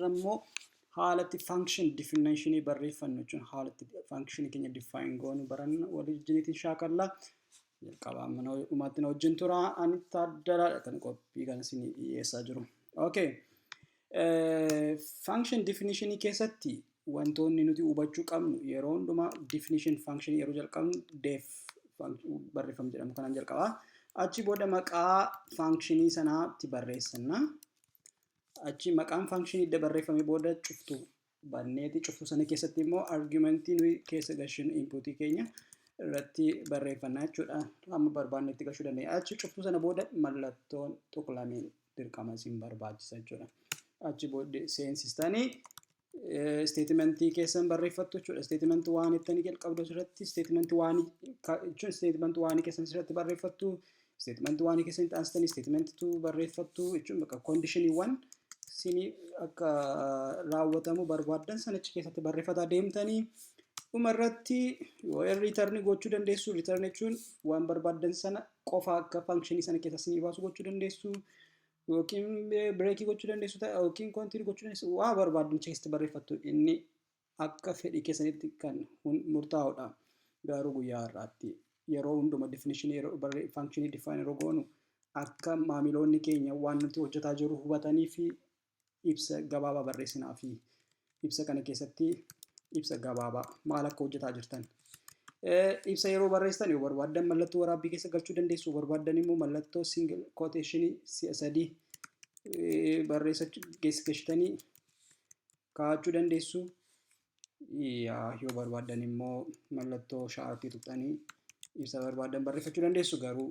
Har'a immoo haalatti function definition barreeffannu jechuun haalatti function keenya define goonu baranna walii wajjiniitiin shaakalla. Jalqabaa mana dhumaatti na wajjin tura. Ani Taaddalaadha kan qophii kana isinii dhiyeessaa jiru. Okay. Function definition keessatti wantoonni nuti hubachuu qabnu yeroo hundumaa definition function yeroo jalqabnu def barreeffama jedhamu kanaan jalqaba. Achi booda maqaa functionii sanaatti barreessanna. Achi maqaan functionii edda barreeffamee booda cuftuu banneeti cuftuu sana keessatti immoo argumentii nuyi keessa gashinu inputii keenya irratti barreeffannaa jechuudha. Hamma barbaanne itti gashuu dandeenya. Achi cuftuu sana booda mallattoon tuqlameen dirqama isin barbaachisa jechuudha. Achi booddee seensistanii statementii keessan barreeffattu jechuudha. Statementii waan ittanii jalqabdu asirratti statementii waan jechuun statementii waan keessan asirratti barreeffattu, statementii waan keessan itti aansitanii statementii two barreeffattu jechuun bakka conditioniiwwan isinii akka raawwatamu barbaaddan sanachi keessatti barreeffataa deemtanii dhumarratti yoo return gochuu dandeessu. Return jechuun waan barbaaddan sana qofa akka functionii sana keessa isinii baasu gochuu dandeessu, yookiin breakii gochuu dandeessu yookiin continue gochuu dandeessu. Waa barbaaddan keessatti barreeffattu, inni akka fedhii keessanitti kan murtaa'udha. Garuu guyyaa har'aatti yeroo hunduma definition yeroo functionii define yeroo goonu akka maamiloonni keenya waan nuti hojjetaa jirru hubatanii fi ibsa gabaabaa barreessinaa fi ibsa kana keessatti ibsa gabaabaa maal akka hojjetaa jirtan. Ibsa yeroo barreessitan yoo barbaaddan mallattoo waraabbii keessa galchuu dandeessu, yoo barbaaddan immoo mallattoo single quotation si'a sadii barreessachuu keessa galchitanii kaa'achuu dandeessu. Yoo barbaaddan immoo mallattoo sharpii tuqxanii ibsa barbaaddan barreeffachuu dandeessu. Garuu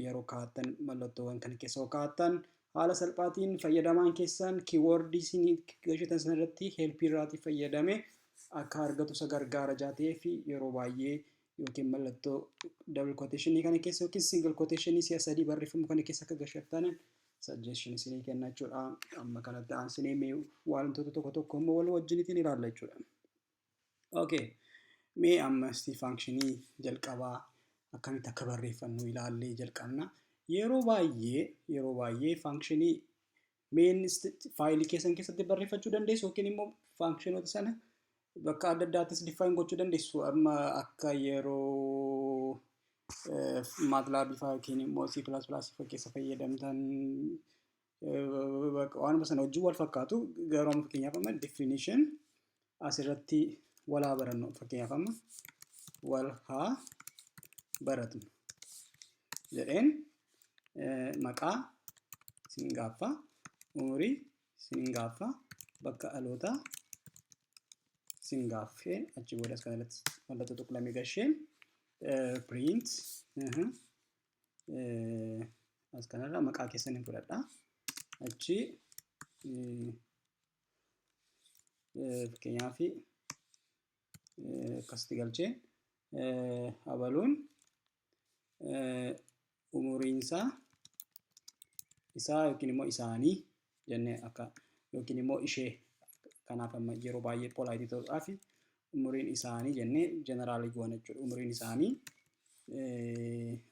yeroo kaa'attan mallattoowwan kana keessa yoo kaa'attan haala salphaatiin fayyadamaan keessan keywordii isin galchitan sana irratti helpii irraatii fayyadame akka argatu isa gargaara jaatee fi yeroo baay'ee yookiin mallattoo double quotation kana keessa yookiin single quotation si'a sadii barreeffamu kana keessa akka galchattan suggestion isinii kenna jechuudha. Amma kanatti aansinee mee wantoota tokko tokko immoo wal wajjinitiin ilaalla jechuudha. Okay. Mee amma functionii jalqabaa akkamitti akka barreeffannu ilaallee jalqabna. Yeroo baay'ee functionii main fileii keessan keessatti barreeffachuu dandeessu yookiin immoo functionoota sana bakka adda addaattis define gochuu dandeessu. Amma akka yeroo MATLAB fa'aa yookiin immoo C++ fa'aa keessa fayyadamtan waanuma sana wajjin wal fakkaatu. Garuu amma fakkeenyaaf amma definition asirratti walaa barannu, fakkeenyaaf amma wal haa baratnu jedheen maqaa isin gaaffa, umurii isin gaaffa, bakka dhalootaa isin gaaffee, achi boodas kanarratti mallattoo tuqlamee gasheen print as kanarra maqaa keessan hin fudhadha. Achi fakkeenyaaf akkasitti galchee abaluun umuriinsaa isaa yookiin immoo isaanii jennee akka yookiin immoo ishee, kanaaf amma yeroo baay'ee politeii ta'uudhaaf umuriin isaanii jennee generalii goona jechuudha. Umuriin isaanii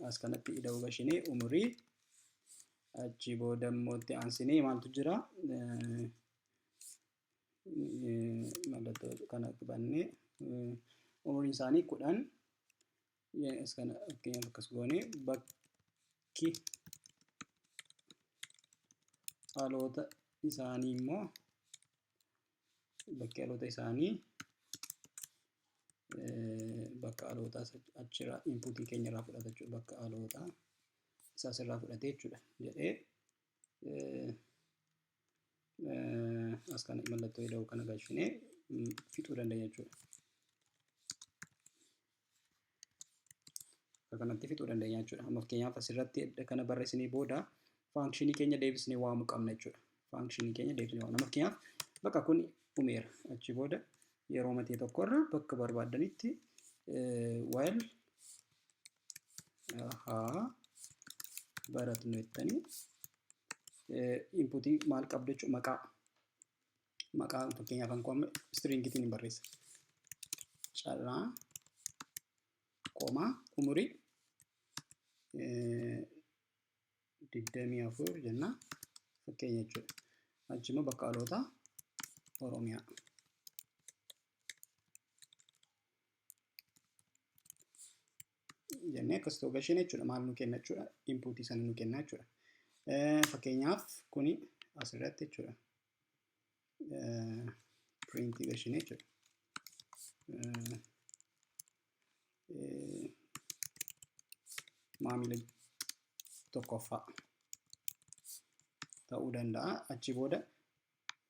as kanatti ida'uu gashinee umurii, achi booda immoo itti aansinee maaltu jira? Mallattoo kana bannee umuriin isaanii 10, as kana fakkeenyaaf akkas goonee bakki dhaloota isaanii immoo bakki dhaloota isaanii bakka dhalootaa achirraa inputii keenya irraa fudhata jechuudha. Bakka dhalootaa isaa asirraa fudhate jechuudha jedhee as kana mallattoo ida'uu kana galchinee fixuu dandeenya jechuudha. Akka kanatti fixuu dandeenya jechuudha. Amma fakkeenyaaf asirratti kana barreessinee booda functionii keenya deebisnee waamuu qabna jechuudha. Functionii keenya deebisnee waamna. Fakkeenyaaf bakka kun dhumeera. Achi booda yeroo matee tokkorra bakka barbaaddanitti wal haa baratnu jettanii inputii maal qabdu jechuudha? Maqaa. Maqaa fakkeenyaaf kan amma stringiitiin hin barreessa. Carraa comma umurii 24 jenna fakkeenya jechuudha. Achi immoo bakka dhalootaa Oromiyaa. Jennee akkas ta'uu gasheen jechuudha. Maal nu kenna jechuudha? Inpuutii sana nu kenna jechuudha. Fakkeenyaaf kuni asirratti jechuudha. Piriintii gashine jechuudha. Maamila tokkoffaa ta'uu danda'a. Achi booda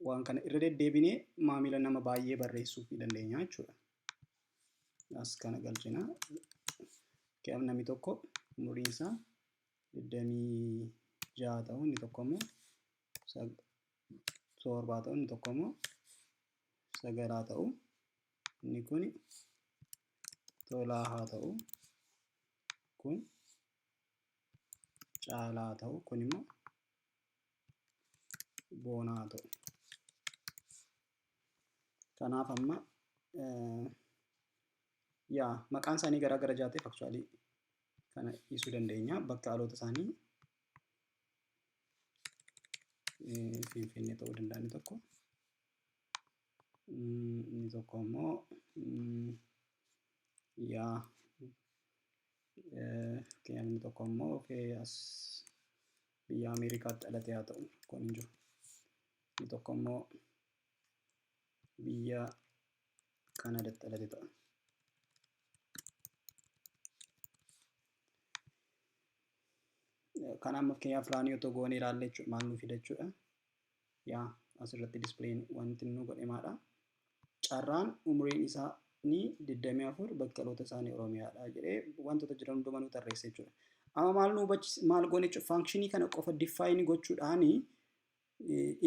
waan kana irra deddeebinee maamila nama baay'ee barreessuu ni dandeenya jechuudha. As kana galchina. Namni tokko umuriin isaa 26 ta'u, inni tokko immoo 7 ta'u, inni tokko immoo 9 ta'u, inni kun Tolaa haa ta'u, kun Caalaa haa ta'u, kun immoo Boonaa haa ta'u. Kanaaf amma yaa maqaan isaanii garaa gara jaateef actually kana dhiisuu dandeenya. Bakka dhaloota isaanii Finfinnee ta'uu danda'a inni tokko. Inni tokko immoo yaa fakkeenyaaf inni tokko immoo as biyya Ameerikaatti dhalate haa ta'u, kun hin jiru. Inni tokko immoo biyya Kanaadaatti dhalate ta'a. Kan amma fakkeenyaaf raanii otoo goonee ilaalle jechuudha, maal nu fida jechuudha. Yaa asirratti displeen wanti nu godhe maadha. Carraan umriin isaa ni 24, bakka dhaloota isaanii Oromiyaadha jedhee wantoota jiran hundumaa nu tarreessa jechuudha. Amma maal nu hubachiis maal goone jechuudha? Faankishinii kana qofa define gochuudhaani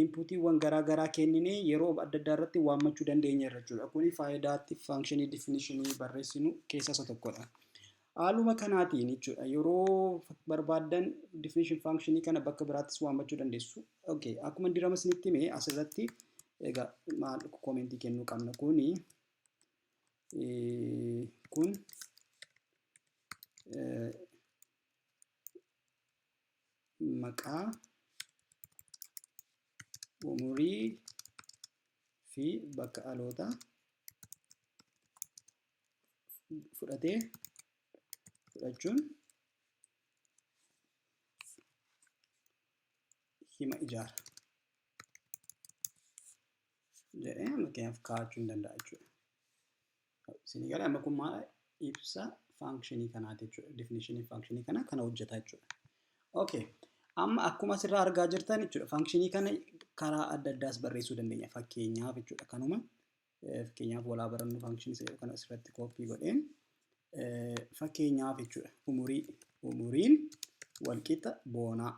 inputiiwwan garaa garaa kenninee yeroo adda addaa irratti waammachuu dandeenya jechuudha. Kuni faayidaatti faankishinii definitionii barreessinu keessaa isa tokkodha. Haaluma kanaatiin jechuudha, yeroo barbaaddan definition faankishinii kana bakka biraattis waammachuu dandeessu. Okay, akkuma dirama isinitti hime asirratti egaa maal koomentii kennuu qabna? Kuni kun maqaa, umurii fi bakka dhalootaa fudhatee fudhachuun hima ijaara jedhee fakkeenyaaf kaa'achuu hin danda'a jechuudha. Isinii galee? Amma kun maal ibsa faankishinii kanaati jechuudha. Definitionii faankishinii kana kana hojjeta jechuudha. Okay. Amma akkuma asirraa argaa jirtan jechuudha, faankishinii kana karaa adda addaas barreessuu dandeenya. Fakkeenyaaf jechuudha, kanuma fakkeenyaaf walaa barannu faankishinii isa kana asirratti kooppii godheen fakkeenyaaf jechuudha, umurii, umuriin walqixa Boonaa.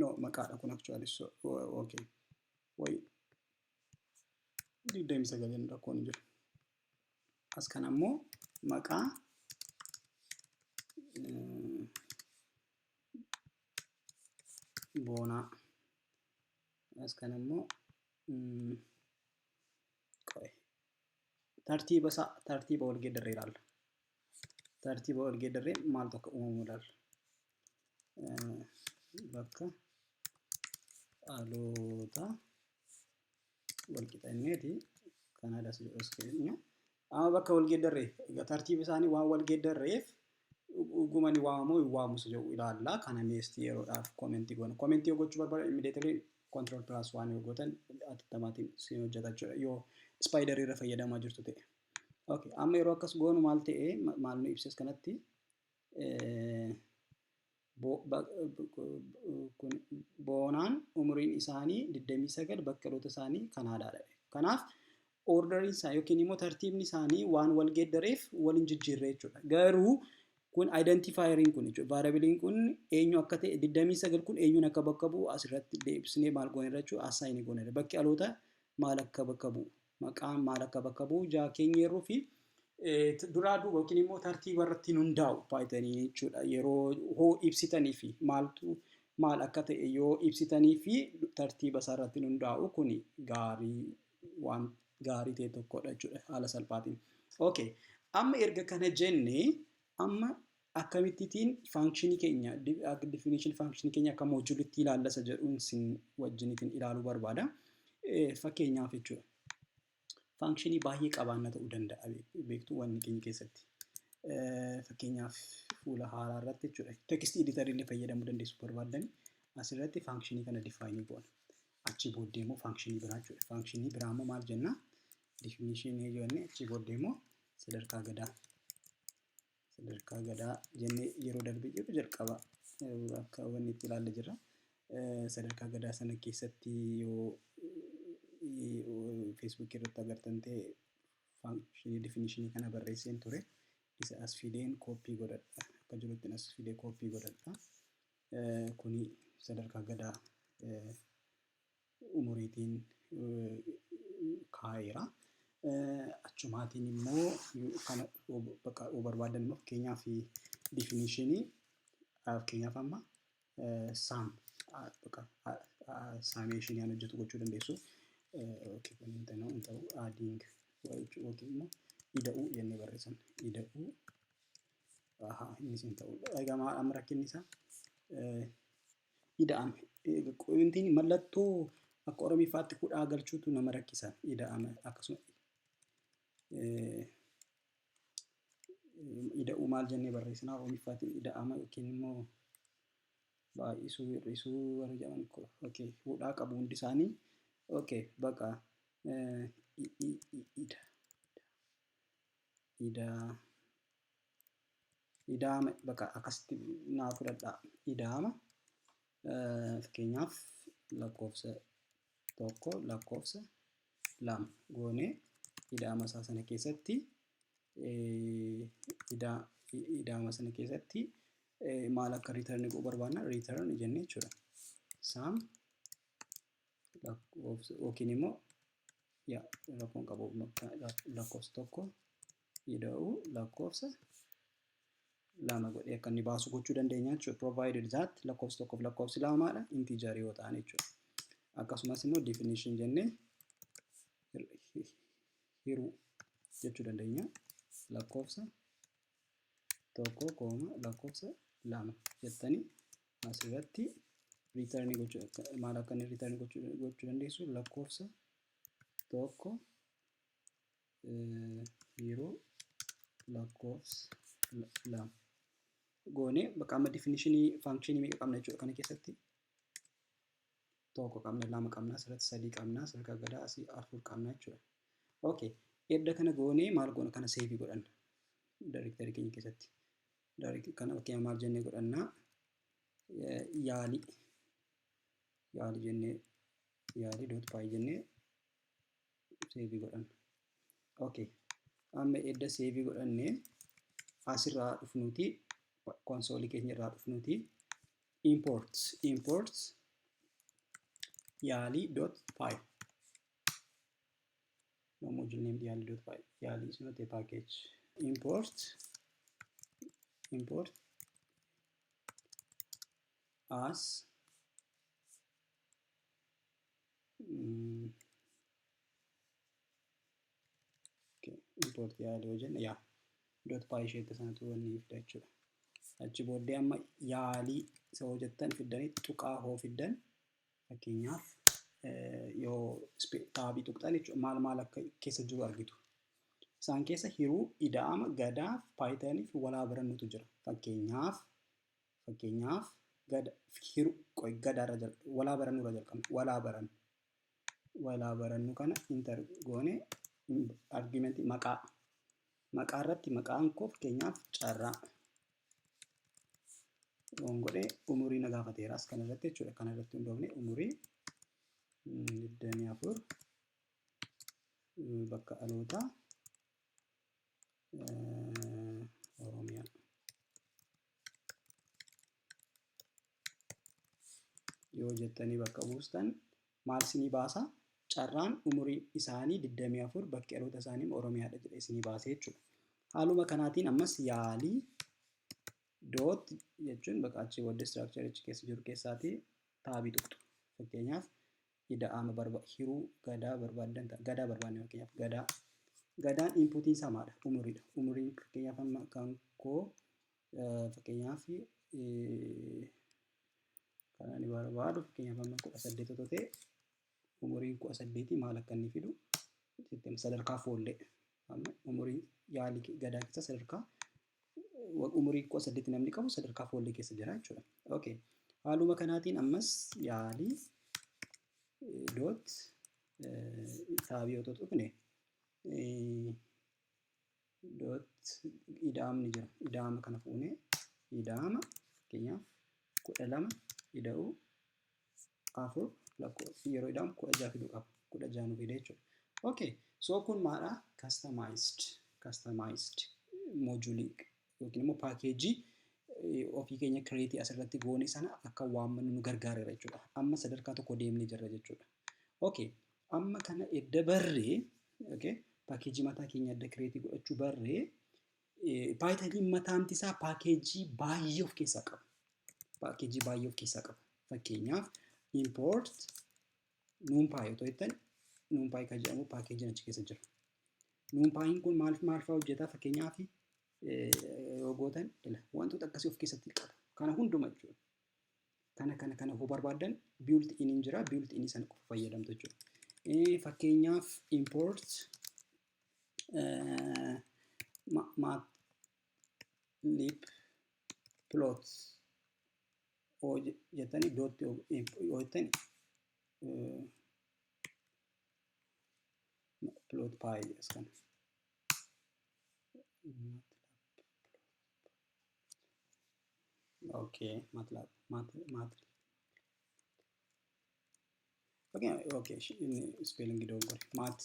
No, maqaadha kun actually, so okay. Wayi 29 rakkoon hin jiru. As kana immoo maqaa Boonaa. As kana immoo qo'e. Tartiiba isaa tartiiba wal geeddarree ilaalla. Tartiiba wal geeddarree maaltu akka uumamu ilaalla. Bakka dhaloota wal qixanneeti Kanaadaas jedhu as keenya. Amma bakka wal geeddarree egaa tartiiba isaanii waan wal geeddarreef dhuguma ni waamamoo hin waamus jedhu ilaalla. Kana meestii yeroodhaaf koomentii goona. Koomentii yoo gochuu barbaadan immediately control plus waan yoo gootan atattamaatiin siin hojjeta jechuudha, yoo spaydarii irra fayyadamaa jirtu ta'e. Okay, amma yeroo akkas goonu maal ta'e, maal nu ibses kanatti? Kun Boonaan umuriin isaanii 29, bakka dhaloota isaanii Kanaadaadha. Kanaaf orderiin isaa yookiin immoo tartiibni isaanii waan wal geeddareef wal hin jijjiirre jechuudha. Garuu kun identifieriin kun jechuudha. Variableiin kun eenyu akka ta'e, 29 kun eenyuun akka bakka bu'u asirratti deebisnee maal gooneerra jechuudha? Assign gooneerra. Bakki dhaloota maal akka bakka bu'u, maqaan maal akka bakka bu'u jaa keenyeerruu fi duraa duuba yookiin immoo tartiiba irratti hin hundaa'u Pythonii jechuudha. Yeroo hoo ibsitanii fi maaltu maal akka ta'e yoo ibsitanii fi tartiiba isaa irratti hin hundaa'u, kun gaarii waan gaarii ta'e tokkodha jechuudha haala salphaatiin. Okay. Amma erga kana jenne amma Akkamittiin functionii keenya, definition functionii keenya akka moduleitti ilaallasa jedhuun sin wajjinitiin ilaaluu barbaada. Fakkeenyaaf jechuudha. Functionii baay'ee qabaanna ta'uu danda'a, beektuu, wanni keenya keessatti. Fakkeenyaaf fuula haaraa irratti jechuudha. Text editorii illee fayyadamuu dandeessu barbaaddani. Asirratti functionii kana define goona. Achi booddee immoo functionii biraa jechuudha. Functionii biraa immoo maal jennaa? Definitionii jennee achi booddee immoo sadarkaa gadaa. Sadarkaa gadaa jennee yeroo darbe jiru jalqaba akka wanni itti ilaalle jirra. Sadarkaa gadaa sana keessatti yoo Facebookii irratti agartan ta'e, functionii definitionii kana barreesseen ture. Isa as fideen copy godhadha. Akka jirutti as fidee copy godhadha. Kuni sadarkaa gadaa umuriitiin kaa'eera. Achumaatiin immoo kana bakka barbaadan immoo, fakkeenyaaf definitionii, fakkeenyaaf amma sum, bakka summationii aan hojjetu gochuu dandeessu. Kun hin ta'u, adding yookiin immoo ida'uu jennee barreessan. Ida'uu, innis hin ta'u. Egaa amma rakkinni isaa ida'ame. Wanti mallattoo akka Oromiffaatti hudhaa galchuutu nama rakkisa. Ida'ame akkasuma ida'uu maal jennee barreessinaa Oromiffaatiin? Ida'ama yookiin immoo baay'isuu, hir'isuu warri jedhaman, okay, hudhaa qabu hundi isaanii. Okay, baqa ida ida ida'ama, baqa akkasitti naa fudhadhaa. Ida'ama, fakkeenyaaf lakkoofsa 1, lakkoofsa 2 goonee ida'ama isaa sana keessatti, ida'ama sana keessatti maal akka return godhu barbaanna? Return jennee jechuudha. Sum lakkoofsa yookiin immoo, yaa, rakkoon qabu, lakkoofsa 1 ida'uu lakkoofsa 2 godhee akka inni baasu gochuu dandeenya jechuudha. Provided that lakkoofsa 1f lakkoofsi 2dha integerii yoo ta'an jechuudha. Akkasumas immoo definition jennee hiruu jechuu dandeenya. Lakkoofsa 1 comma lakkoofsa 2 jettanii asirratti return gochuu, maal akka inni return gochuu dandeessu, lakkoofsa 1 hiruu lakkoofsa 2 goonee, bakka amma definitionii functionii meeqa qabna jechuudha kana keessatti? Tokko qabna, lama qabna, asirratti sadii qabna, sadarkaa gadaa asii afur qabna jechuudha. Okay, edda kana goonee maal goona? Kana save godhanna directory keenya keessatti. Kana fakkeenya maal jennee godhannaa? Yaalii, yaalii jennee, yaalii.py jennee save godhanna. Okay, amma edda save godhannee asirraa dhufnuuti, consoleii keenya irraa dhufnuuti, import yaalii.py. No module named yaalii.py. Yaalii is not a package. Import as okay, import yaalii yoo jenne, yaa dot py isheetti sanatu wanni fida jechuudha. Achi booddee amma yaalii isa hojjettan fiddanii tuqaa hoo fiddan, fakkeenyaaf yoo tabii tuqxan jechuudha, maal maal akka keessa jiru argitu. Isaan keessa hiruu, ida'ama, gadaa, Pythonii fi walaa barannutu jira. Fakkeenyaaf gada, hiruu, gadaarra, walaa barannurra jalqabna. Walaa barannu. Walaa barannu kana enter goone, argumentii maqaa. Maqaa irratti maqaan koo fakkeenyaaf carraa. Yoon godhee umurii na gaafateera as kana irratti jechuudha. Kana irratti hundoofne umurii 24, bakka dhalootaa Oromiyaa. Yoo jettanii bakka buustan maal isinii baasa? Carraan umurii isaanii 24, bakki dhaloota isaanii Oromiyaadha jedhee isinii baasee jechuudha. Haaluma kanaatiin ammas yaalii dot jechuun bakka achii booddee structureichi keessa jiru keessaatii tabii tuqxu. Fakkeenyaaf ida'ama barba, hiruu, gadaa barbaaddan, gadaa barbaadne, fakkeenyaaf gadaa. Gadaan inputiin isaa maadha? Umuriidha. Umuriin fakkeenyaaf amma kan koo Fakkeenyaaf, kan ani barbaadu, fakkeenyaaf, amma 18 otoo ta'e, umuriin 18 maal akka inni fidu, sadarkaa foollee, amma umurii yaalii gadaa keessa sadarkaa umurii 18 namni qabu sadarkaa foollee keessa jira jechuudha. Okay. Haaluma kanaatiin ammas yaalii dot tab otoo tuqne, dot ida'amni jira. Ida'ama kana fuunee, ida'ama fakkeenyaaf 12 ida'uu 4, lakkoofsi yeroo ida'amu 16 fiduu qaba. 16 nu fide jechuudha. Okay. So kun maadha? Customized module yookiin immoo package ofii keenya create asirratti goone sana akka waammannu nu gargaareera jechuudha. Amma sadarkaa tokko deemnee jirra jechuudha. Okay. Amma kana edda barree, okay, package mataa keenya edda create godhachuu barree, Pythoniin mataanti isaa package baay'ee of keessaa qaba. Package baay'ee of keessaa qaba. Fakkeenyaaf, import numpy otoo jettan, numpy kan jedhamu packageiin achi keessa jira. Numpyiin kun maal maal fa'aa hojjeta? Fakkeenyaaf, yoo gootan, wantoota akkasii of keessatti qaba. Kana hunduma jechuudha. Kana hoo barbaaddan built in jira, built in sana qofa fayyadamtu jechuudha. Fakkeenyaaf, import matplotlib plot oo jettanii, dot yoo jettani, plot py as kana. Matlab, okay, matlab mat mat okay, inni spelling dogoggore. Mat,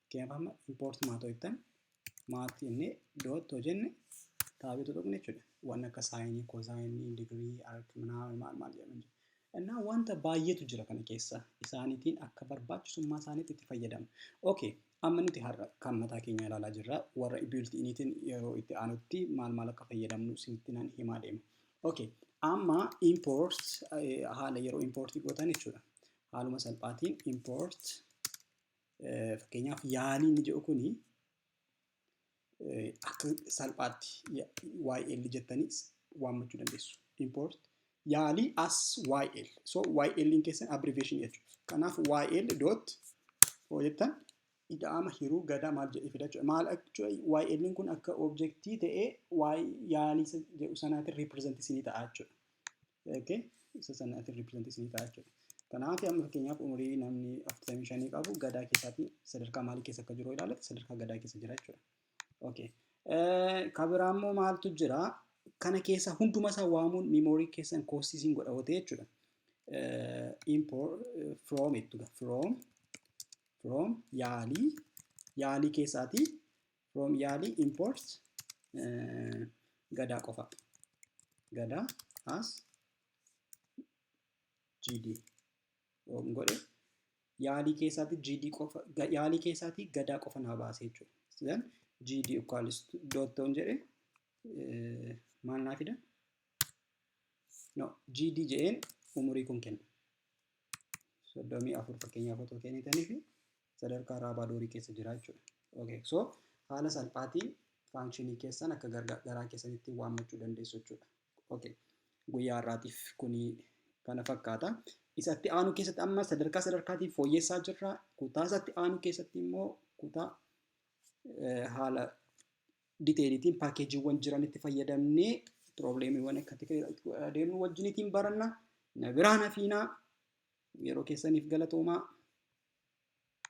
fakkeenyaaf, amma import mat yoo jettan, mat inni dot yoo jenne, tabiitu tuqne jechuudha. Waan akka sine, cosine, degree, arc, maal maal maal jedhaman jiru. Innaa wanta baay'eetu jira kana keessa, isaaniitiin akka barbaachisummaa isaaniitti itti fayyadamna. Okay, amma nuti har'a kan mataa keenya ilaalaa jirra. Warra built iniitiin yeroo itti aanutti maal maal akka fayyadamnu isinitti nan himaa deema. Okay, amma import, haala yeroo import gootan jechuudha. Haaluma salphaatiin import, fakkeenyaaf, yaalii inni jedhu kuni akka salphaatti YL jettanii waammachuu dandeessu. Import yaalii as YL. So YL keessan abbreviation jechuudha. Kanaaf YL dot yoo jettan, ida'ama, hiruu, gadaa maal jedhee fida jechuudha. Maal jechuudha? YL kun akka objectii ta'ee yaalii jedhu sanaatiin represent isinii ta'a jechuudha. Okay? Isa sanaatiin represent isinii ta'a jechuudha. Kanaaf amma fakkeenyaaf umurii namni 45 qabu gadaa keessaatti sadarkaa maalii keessa akka jiru ilaallate, sadarkaa gadaa keessa jira jechuudha. Okay. Kan biraa immoo maaltu jira? Kana keessa hunduma isaa waamuun memory keessan costisiin godha yoo ta'e jechuudha. Import from jettu, from yaalii, yaalii keessaatii from yaalii import gadaa qofa. Gadaa as GD godhe, yaalii keessaatti GD qofa, yaalii keessaatii gadaa qofa naa baase jechuudha. Then GD equals dot jedhe, maal naa fida? No, GD jedheen umurii kun kenna. 34 fakkeenyaaf otoo kennitanii fi sadarkaa raabaa doorii keessa jira jechuudha. Okay, so haala salphaatiin function keessan akka garaa keessanitti waammachuu dandeessu jechuudha. Okay, guyyaa har'aatiif kuni kana fakkaata. Isatti aanu keessatti amma sadarkaa sadarkaatiin fooyyessaa jirra. Kutaa isatti aanu keessatti immoo kutaa haala detailiitiin packageiiwwan jiranitti fayyadamnee problemiiwwan akka adeemnu wajjiniitiin baranna. Na biraan hafiinaa, yeroo keessaniif galatoomaa.